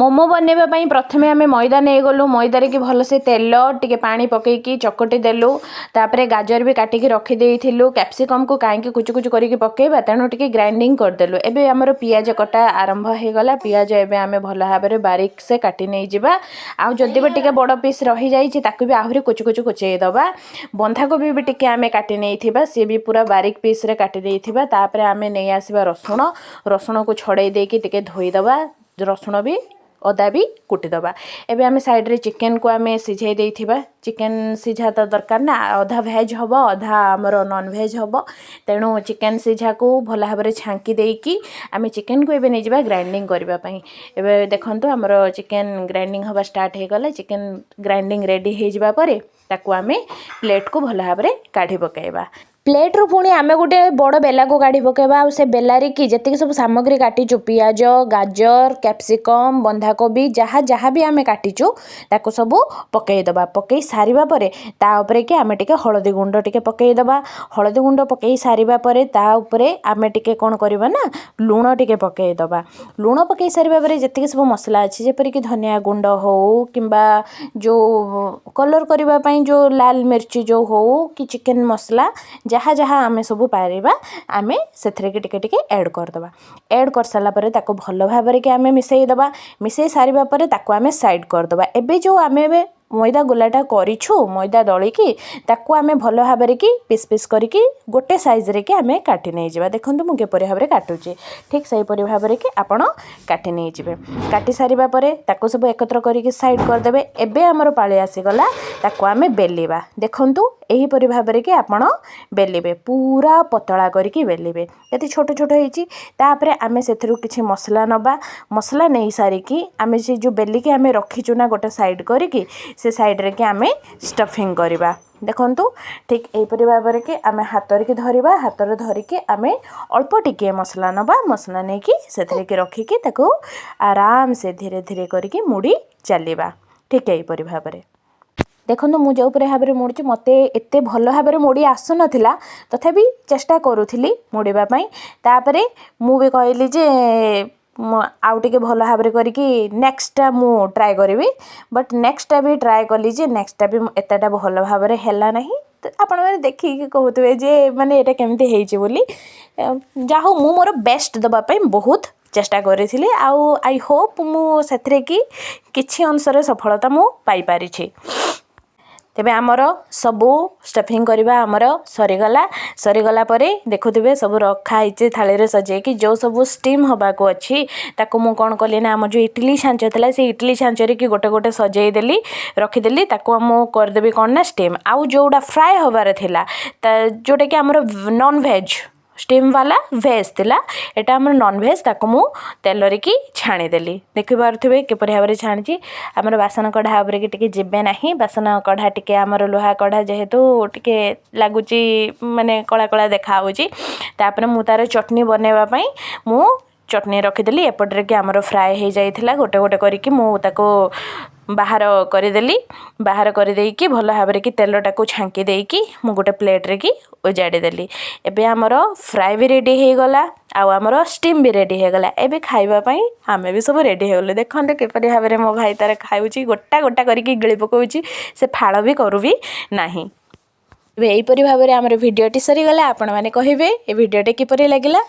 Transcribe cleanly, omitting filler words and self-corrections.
ମୋମୋ ବନେଇବା ପାଇଁ ପ୍ରଥମେ ଆମେ ମଇଦା ନେଇଗଲୁ। ମଇଦାରେ କି ଭଲସେ ତେଲ ଟିକେ, ପାଣି ପକେଇକି ଚକଟି ଦେଲୁ। ତାପରେ ଗାଜର ବି କାଟିକି ରଖିଦେଇଥିଲୁ। କ୍ୟାପ୍ସିକମ୍କୁ କାହିଁକି କୁଚୁ କୁଚୁ କରିକି ପକେଇବା, ତେଣୁ ଟିକେ ଗ୍ରାଇଣ୍ଡିଙ୍ଗ କରିଦେଲୁ। ଏବେ ଆମର ପିଆଜ କଟା ଆରମ୍ଭ ହେଇଗଲା। ପିଆଜ ଏବେ ଆମେ ଭଲ ଭାବରେ ବାରିକ ସେ କାଟି ନେଇଯିବା। ଆଉ ଯଦି ବି ଟିକେ ବଡ଼ ପିସ୍ ରହିଯାଇଛି, ତାକୁ ବି ଆହୁରି କୁଚୁ କୁଚୁ କୁଚେଇ ଦେବା। ବନ୍ଧାକୋବି ବି ଟିକେ ଆମେ କାଟି ନେଇଥିବା, ସିଏ ବି ପୁରା ବାରିକ ପିସ୍ରେ କାଟି ଦେଇଥିବା। ତାପରେ ଆମେ ନେଇ ଆସିବା ରସୁଣ। ରସୁଣକୁ ଛଡ଼େଇ ଦେଇକି ଟିକେ ଧୋଇଦେବା। ରସୁଣ ବି, ଅଦା ବି କୁଟିଦେବା। ଏବେ ଆମେ ସାଇଡ଼୍ରେ ଚିକେନକୁ ଆମେ ସିଝେଇ ଦେଇଥିବା। ଚିକେନ ସିଝା ତ ଦରକାର ନା, ଅଧା ଭେଜ୍ ହେବ, ଅଧା ଆମର ନନ୍ ଭେଜ୍ ହେବ। ତେଣୁ ଚିକେନ ସିଝାକୁ ଭଲ ଭାବରେ ଛାଙ୍କି ଦେଇକି ଆମେ ଚିକେନକୁ ଏବେ ନେଇଯିବା ଗ୍ରାଇଣ୍ଡିଙ୍ଗ କରିବା ପାଇଁ। ଏବେ ଦେଖନ୍ତୁ, ଆମର ଚିକେନ ଗ୍ରାଇଣ୍ଡିଙ୍ଗ ହେବା ଷ୍ଟାର୍ଟ ହେଇଗଲା। ଚିକେନ ଗ୍ରାଇଣ୍ଡିଙ୍ଗ ରେଡ଼ି ହେଇଯିବା ପରେ ତାକୁ ଆମେ ପ୍ଲେଟ୍କୁ ଭଲ ଭାବରେ କାଢ଼ି ପକାଇବା। ପ୍ଲେଟ୍ରୁ ପୁଣି ଆମେ ଗୋଟେ ବଡ଼ ବେଲାକୁ କାଢ଼ି ପକାଇବା। ଆଉ ସେ ବେଲାରେ କି ଯେତିକି ସବୁ ସାମଗ୍ରୀ କାଟିଛୁ, ପିଆଜ, ଗାଜର, କ୍ୟାପ୍ସିକମ୍, ବନ୍ଧାକୋବି, ଯାହା ଯାହା ବି ଆମେ କାଟିଛୁ, ତାକୁ ସବୁ ପକାଇଦେବା। ପକାଇ ସାରିବା ପରେ ତା ଉପରେ କି ଆମେ ଟିକେ ହଳଦୀ ଗୁଣ୍ଡ ଟିକେ ପକାଇଦେବା। ହଳଦୀ ଗୁଣ୍ଡ ପକାଇ ସାରିବା ପରେ ତା ଉପରେ ଆମେ ଟିକେ କ'ଣ କରିବା ନା, ଲୁଣ ଟିକେ ପକାଇଦେବା। ଲୁଣ ପକାଇ ସାରିବା ପରେ ଯେତିକି ସବୁ ମସଲା ଅଛି, ଯେପରିକି ଧନିଆ ଗୁଣ୍ଡ ହଉ କିମ୍ବା ଯେଉଁ କଲର୍ କରିବା ପାଇଁ ଯେଉଁ ଲାଲ ମିର୍ଚି ଯେଉଁ ହଉ କି ଚିକେନ୍ ମସଲା, ଯାହା ଯାହା ଆମେ ସବୁ ପାରିବା, ଆମେ ସେଥିରେ କି ଟିକେ ଟିକେ ଆଡ଼୍ କରିଦେବା। ଆଡ଼୍ କରିସାରିଲା ପରେ ତାକୁ ଭଲ ଭାବରେ କି ଆମେ ମିଶାଇ ଦେବା। ମିଶାଇ ସାରିବା ପରେ ତାକୁ ଆମେ ସାଇଡ଼୍ କରିଦେବା। ଏବେ ଯେଉଁ ଆମେ ଏବେ ମଇଦା ଗୋଲାଟା କରିଛୁ, ମଇଦା ଦଳିକି, ତାକୁ ଆମେ ଭଲ ଭାବରେ କି ପିସ୍ ପିସ୍ କରିକି ଗୋଟେ ସାଇଜ୍ରେ କି ଆମେ କାଟି ନେଇଯିବା। ଦେଖନ୍ତୁ, ମୁଁ କିପରି ଭାବରେ କାଟୁଛି, ଠିକ୍ ସେହିପରି ଭାବରେ କି ଆପଣ କାଟି ନେଇଯିବେ। କାଟି ସାରିବା ପରେ ତାକୁ ସବୁ ଏକତ୍ର କରିକି ସାଇଡ଼୍ କରିଦେବେ। ଏବେ ଆମର ପାଳି ଆସିଗଲା, ତାକୁ ଆମେ ବେଲିବା। ଦେଖନ୍ତୁ, ଏହିପରି ଭାବରେ କି ଆପଣ ବେଲିବେ, ପୁରା ପତଳା କରିକି ବେଲିବେ। ଯଦି ଛୋଟ ଛୋଟ ହେଇଛି, ତାପରେ ଆମେ ସେଥିରୁ କିଛି ମସଲା ନେବା। ମସଲା ନେଇ ସାରିକି ଆମେ ସେ ଯେଉଁ ବେଲିକି ଆମେ ରଖିଛୁ ନା ଗୋଟେ ସାଇଡ଼୍ କରିକି, ସେ ସାଇଡ଼୍ରେ କି ଆମେ ଷ୍ଟଫିଂ କରିବା। ଦେଖନ୍ତୁ, ଠିକ୍ ଏହିପରି ଭାବରେ କି ଆମେ ହାତରେ କି ଧରିବା। ହାତରେ ଧରିକି ଆମେ ଅଳ୍ପ ଟିକିଏ ମସଲା ନେବା। ମସଲା ନେଇକି ସେଥିରେ କି ରଖିକି ତାକୁ ଆରାମସେ ଧୀରେ ଧୀରେ କରିକି ମୁଡ଼ି ଚାଲିବା, ଠିକ୍ ଏହିପରି ଭାବରେ। ଦେଖନ୍ତୁ, ମୁଁ ଯେଉଁପରି ଭାବରେ ମୋଡ଼ୁଛି, ମୋତେ ଏତେ ଭଲ ଭାବରେ ମୋଡ଼ି ଆସୁନଥିଲା, ତଥାପି ଚେଷ୍ଟା କରୁଥିଲି ମୋଡ଼ିବା ପାଇଁ। ତାପରେ ମୁଁ ବି କହିଲି ଯେ ମୁଁ ଆଉ ଟିକେ ଭଲ ଭାବରେ କରିକି ନେକ୍ସଟଟା ମୁଁ ଟ୍ରାଏ କରିବି। ବଟ୍ ନେକ୍ସଟଟା ବି ଟ୍ରାଏ କଲି ଯେ ନେକ୍ସଟଟା ବି ଏତେଟା ଭଲ ଭାବରେ ହେଲା ନାହିଁ। ତ ଆପଣମାନେ ଦେଖିକି କହୁଥିବେ ଯେ ମାନେ ଏଇଟା କେମିତି ହେଇଛି ବୋଲି। ଯାହା ହଉ, ମୁଁ ମୋର ବେଷ୍ଟ ଦେବା ପାଇଁ ବହୁତ ଚେଷ୍ଟା କରିଥିଲି ଆଉ I Hope ମୁଁ ସେଥିରେ କି କିଛି ଅଂଶରେ ସଫଳତା ମୁଁ ପାଇପାରିଛି। ତେବେ ଆମର ସବୁ ଷ୍ଟଫିଂ କରିବା ଆମର ସରିଗଲା। ସରିଗଲା ପରେ ଦେଖୁଥିବେ, ସବୁ ରଖା ହେଇଛି ଥାଳିରେ ସଜେଇକି। ଯେଉଁ ସବୁ ଷ୍ଟିମ୍ ହେବାକୁ ଅଛି, ତାକୁ ମୁଁ କ'ଣ କଲି ନା, ଆମର ଯେଉଁ ଇଟିଲି ଛାଞ୍ଚ ଥିଲା, ସେ ଇଟିଲି ଛାଞ୍ଚରେ କି ଗୋଟେ ଗୋଟେ ସଜେଇ ଦେଲି, ରଖିଦେଲି। ତାକୁ ମୁଁ କରିଦେବି କ'ଣ ନା ଷ୍ଟିମ୍। ଆଉ ଯେଉଁଟା ଫ୍ରାଏ ହେବାର ଥିଲା, ତା ଯେଉଁଟାକି ଆମର ନନ୍ ଭେଜ୍, ଷ୍ଟିମ୍ ବାଲା ଭେଜ୍ ଥିଲା, ଏଇଟା ଆମର ନନ୍ ଭେଜ୍, ତାକୁ ମୁଁ ତେଲରେ କି ଛାଣିଦେଲି। ଦେଖିପାରୁଥିବେ କିପରି ଭାବରେ ଛାଣିଛି। ଆମର ବାସନ କଢ଼ା ଉପରେ କି ଟିକେ ଯିବେ ନାହିଁ। ବାସନ କଢ଼ା ଟିକେ ଆମର ଲୁହା କଢ଼ା ଯେହେତୁ, ଟିକେ ଲାଗୁଛି, ମାନେ କଳା କଳା ଦେଖାହେଉଛି। ତାପରେ ମୁଁ ତା'ର ଚଟଣି ବନେଇବା ପାଇଁ ମୁଁ ଚଟଣି ରଖିଦେଲି। ଏପଟରେ କି ଆମର ଫ୍ରାଏ ହେଇଯାଇଥିଲା। ଗୋଟେ ଗୋଟେ କରିକି ମୁଁ ତାକୁ ବାହାର କରିଦେଲି। ବାହାର କରିଦେଇକି ଭଲ ଭାବରେ କି ତେଲଟାକୁ ଛାଙ୍କି ଦେଇକି ମୁଁ ଗୋଟେ ପ୍ଲେଟ୍ରେ କି ଉଜାଡ଼ି ଦେଲି। ଏବେ ଆମର ଫ୍ରାଏ ବି ରେଡ଼ି ହେଇଗଲା ଆଉ ଆମର ଷ୍ଟିମ୍ ବି ରେଡ଼ି ହେଇଗଲା। ଏବେ ଖାଇବା ପାଇଁ ଆମେ ବି ସବୁ ରେଡ଼ି ହେଇଗଲୁ। ଦେଖନ୍ତୁ, କିପରି ଭାବରେ ମୋ ଭାଇ ତାର ଖାଉଛି, ଗୋଟା ଗୋଟା କରିକି ଗିଳି ପକାଉଛି, ସେ ଫାଳ ବି କରୁ ବି ନାହିଁ। ଏବେ ଏହିପରି ଭାବରେ ଆମର ଭିଡ଼ିଓଟି ସରିଗଲା। ଆପଣମାନେ କହିବେ ଏ ଭିଡ଼ିଓଟି କିପରି ଲାଗିଲା।